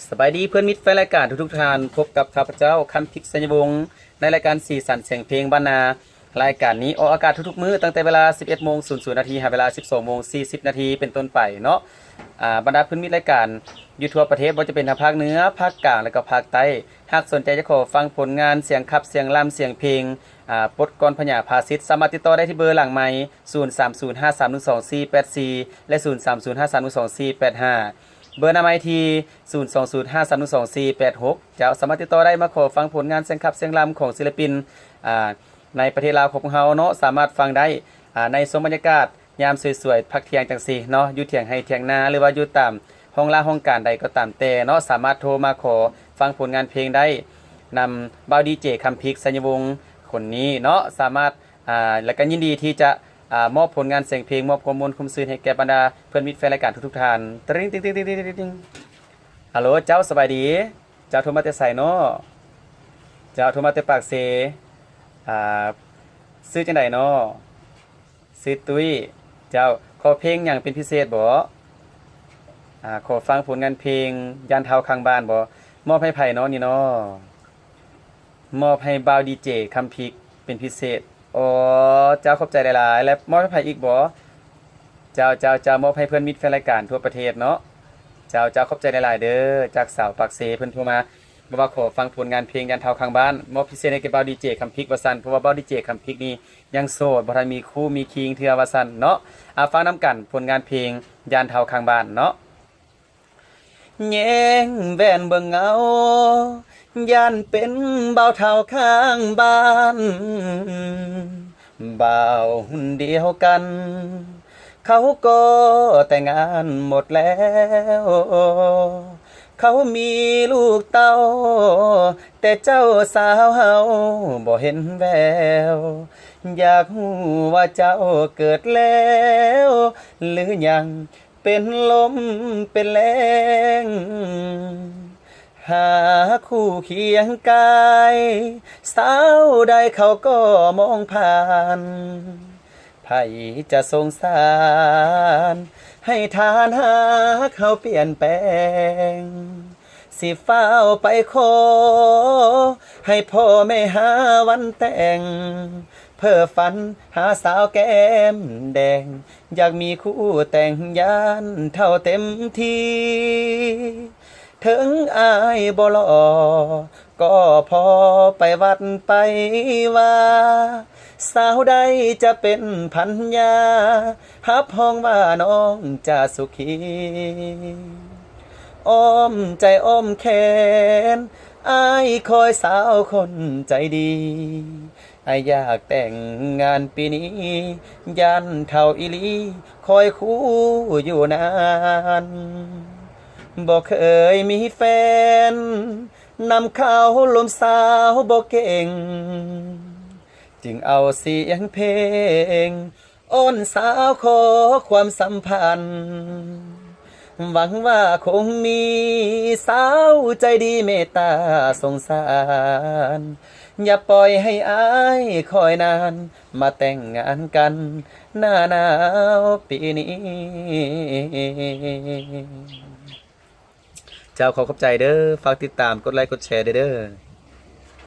ສະບາຍດີເພື່ອນມິດແຟນລາຍການທຸກໆທ່ານ, ພົບກັບຂ້າພະເຈົ້າ ຄຳພິກ ໄຊຍະວົງ ໃນລາຍການສີສັນສຽງເພງບ້ານນາ. ລາຍການນີ້ອອກອາກາດທຸກໆມື້ ຕັ້ງແຕ່ເວລາສິບເອັດໂມງສູນສູນນາທີ ຫາເວລາສິບສອງໂມງສີ່ສິບນາທີເປັນຕົ້ນໄປເນາະ. ອາ ບັນດາເພື່ອນມິດລາຍການຢູ່ທົ່ວປະເທດ, ບໍ່ວ່າຈະເປັນທາງພາກເໜືອ, ພາກກາງ ແລະກໍພາກໃຕ້, ຫາກສົນໃຈຈະຂໍຟັງຜົນງານສຽງຂັບ, ສຽງລຳ, ສຽງເພງ, ອາ ປົດກ່ອນພະຍາຟາຊິດ, ສາມາດຕິດຕໍ່ໄດ້ທີ່ເບີຫຼັງໄມ ສູນສາມສູນຫ້າສາມໜຶ່ງສອງສີ່ແປດສີ່ ແລະ ສູນສາມສູນຫ້າສາມໜຶ່ງສອງສີ່ແປດຫ້າ. ເບີໜ້າໄມທີ່ ສູນສອງສູນຫ້າສາມໜຶ່ງສອງສີ່ແປດຫົກ. ເຈົ້າ ສາມາດຕິດຕໍ່ໄດ້ມາຂໍຟັງຜົນງານສຽງຂັບ, ສຽງລຳຂອງສິລະປິນ ອາ ໃນປະເທດລາວຂອງພວກເຮົາເນາະ, ສາມາດຟັງໄດ້ ອາ ໃນຊົມບັນຍາກາດຍາມສວຍໆ ພັກທ່ຽງຈັ່ງຊີ້ເນາະ, ຢູ່ຖຽງໄຮ່ຖຽງນາ ຫຼືວ່າຢູ່ຕາມຫ້ອງລາຫ້ອງການໃດກໍຕາມແຕ່ເນາະ, ສາມາດໂທມາຂໍຟັງຜົນງານເພງໄດ້ນຳບ່າວດີເຈ ຄຳພິກ ໄຊຍະວົງ ຄົນນີ້ເນາະ, ສາມາດ ອາ ແລະກໍຍິນດີທີ່ຈະ ອາ ມອບຜົນງານສຽງເພງ, ມອບຄວາມມ່ວນຄວາມຊື່ນໃຫ້ແກ່ບັນດາເພື່ອນມິດແຟນລາຍການທຸກໆທ່ານ. ຕະລິງ ຕິງ ຕິງ ຕິງ ຕິງ ຕິງ. ຮັລໂຫຼ ເຈົ້າ ສະບາຍດີ. ເຈົ້າໂທມາແຕ່ໃສເນາະ? ເຈົ້າໂທມາແຕ່ປາກເຊ. ອາ ຊື່ຈັ່ງໃດເນາະ? ຊື່ຕຸ້ຍ. ເຈົ້າ ຂໍເພງຫຍັງເປັນພິເສດບໍ? ອາ ຂໍຟັງຜົນງານເພງ ຢ້ານເຖົ້າຂ້າງບ້ານບໍ? ມອບໃຫ້ໃຜເນາະນີ້ເນາະ? ມອບໃຫ້ບ່າວດີເຈ ຄຳພິກ ເປັນພິເສດ. ອໍ ເຈົ້າ ຂອບໃຈຫຼາຍໆ. ແລະ ມອບໃຫ້ໃຜອີກບໍ? ເຈົ້າ ເຈົ້າ ເຈົ້າ ມອບໃຫ້ເພື່ອນມິດແຟນລາຍການທົ່ວປະເທດເນາະ. ເຈົ້າ ເຈົ້າ ຂອບໃຈຫຼາຍໆເດີ ຈາກສາວປາກເຊເພິ່ນໂທມາ ບອກວ່າຂໍຟັງຜົນງານເພງ ຢ້ານເຖົ້າຂ້າງບ້ານ ມອບພິເສດໃຫ້ແກ່ບ່າວດີເຈ ຄຳພິກ ວ່າຊັ້ນ, ເພາະວ່າບ່າວດີເຈ ຄຳພິກນີ້ຍັງໂສດ ບໍ່ທັນມີຄູ່ມີຄີງເທື່ອ ວ່າຊັ້ນເນາະ. ອາ ຟັງນຳກັນຜົນງານເພງ ຢ້ານເຖົ້າຂ້າງບ້ານເນາະ. ແຍງແວ່ນເບິ່ງເງົາ ຢ້ານເປັນບ່າວເຖົ້າຂ້າງບ້ານ ບ່າວຮຸ່ນດຽວກັນ ເຂົາກໍແຕ່ງງານໝົດແລ້ວ ເຂົາມີລູກເຕົ້າ ແຕ່ເຈົ້າສາວເຮົາບໍ່ເຫັນແວວ ຢາກຮູ້ວ່າເຈົ້າເກີດແລ້ວຫຼືຍັງ ເປັນລົມເປັນແລງ ຫາຄູ່ຄຽງກາຍ ສາວໃດເຂົາກໍມອງຜ່ານ ໃຜຈະສົງສານ ໃຫ້ທ່ານຮັກເຮົາປ່ຽນແປງ ຊິຟ້າວໄປຂໍ ໃຫ້ພໍ່ແມ່ຫາວັນແຕ່ງ ເພ້ອຝັນຫາສາວແກ້ມແດງ ຢາກມີຄູ່ແຕ່ງ ຢ້ານເຖົ້າເຕັມທີ່ ເຖິງອາຍບໍ່ຫຼໍ່ ກໍພໍໄປວັດໄປວາ ສາວໃດຈະເປັນພັນຍາ ຮັບຮອງວ່ານ້ອງຈະສຸຂີ ອ້ອມໃຈອ້ອມແຂນ ອ້າຍຄອຍສາວຄົນໃຈດີ ອ້າຍຢາກແຕ່ງງານປີນີ້ ຢ້ານເຖົ້າອີ່ຫຼີ ຄອຍຄູ່ຢູ່ນານ ບໍ່ເຄີຍມີແຟນ ນຳເຂົາລົມສາວບໍ່ເກັ່ງ ຈຶ່ງເອົາສຽງເພງ ອ້ອນສາວຂໍຄວາມສຳພັນ ຫວັງວ່າຄົງມີສາວໃຈດີເມດຕາສົງສານ ຢ່າປ່ອຍໃຫ້ອ້າຍຄອຍນານ ມາແຕ່ງງານກັນໜ້າໜາວປີນີ້. ເຈົ້າ ຂໍຂອບໃຈເດີ, ຝາກຕິດຕາມ ກົດໄລ ກົດແຊເດີ.